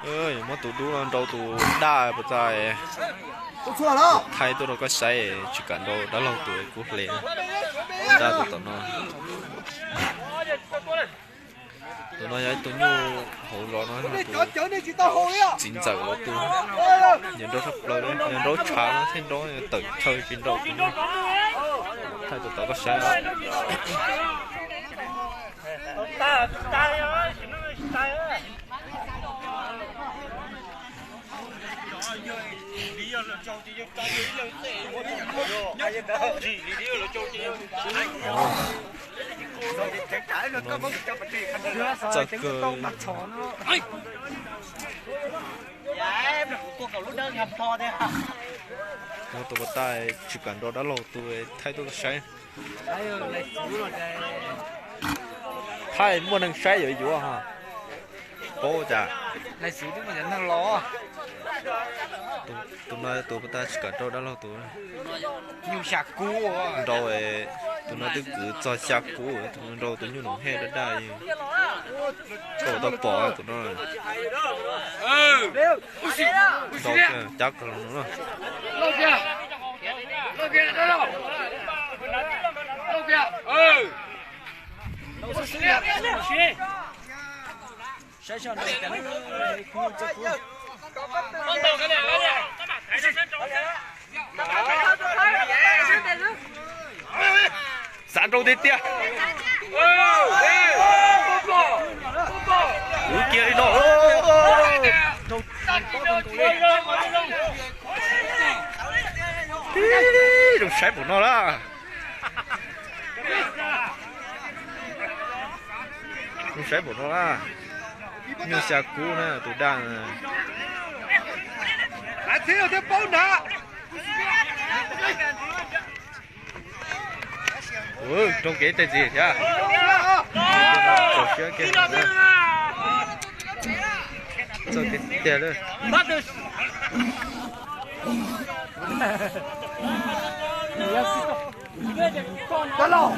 Muab tus dub no nrau tus daj puas tau. Thaij tuaj rau koj saib, tsis kam nrau dab laug tus kub hle. Daj tus tom no. Tus no yog ib tug nyuj hauv zos no, tus txiv ntxawm los tus. Yog nrau sab plaws, yog nrau tshav no thiaj nrau, tawm chaw tsis nrau tus no. Thaij tus tod koj saib. Txawj kawg. Muab tus pas tag tsis kam nrau dab laug tus, thaij tuaj saib. Thaij muaj neeg saib yuav yuav ho. Paub cas. Tus no tus pas tag tsis kam nrau dab laug tus. Nrau, tus no twb kwv txog xya kub, tus no nrau tus nyuj noom hej daj daj. Koj tau pom tus no. Nrau cab kawg los no. Xav nrau tiag tiag. Kwv kiag li no. Zoo saib npaum no lawm. Zoo saib npaum no lawm. Nyuj xya kub na tus daj. Rau kev tej ntxiv thiab. Txaus siab kiag. Txawj kiag tiag lawm.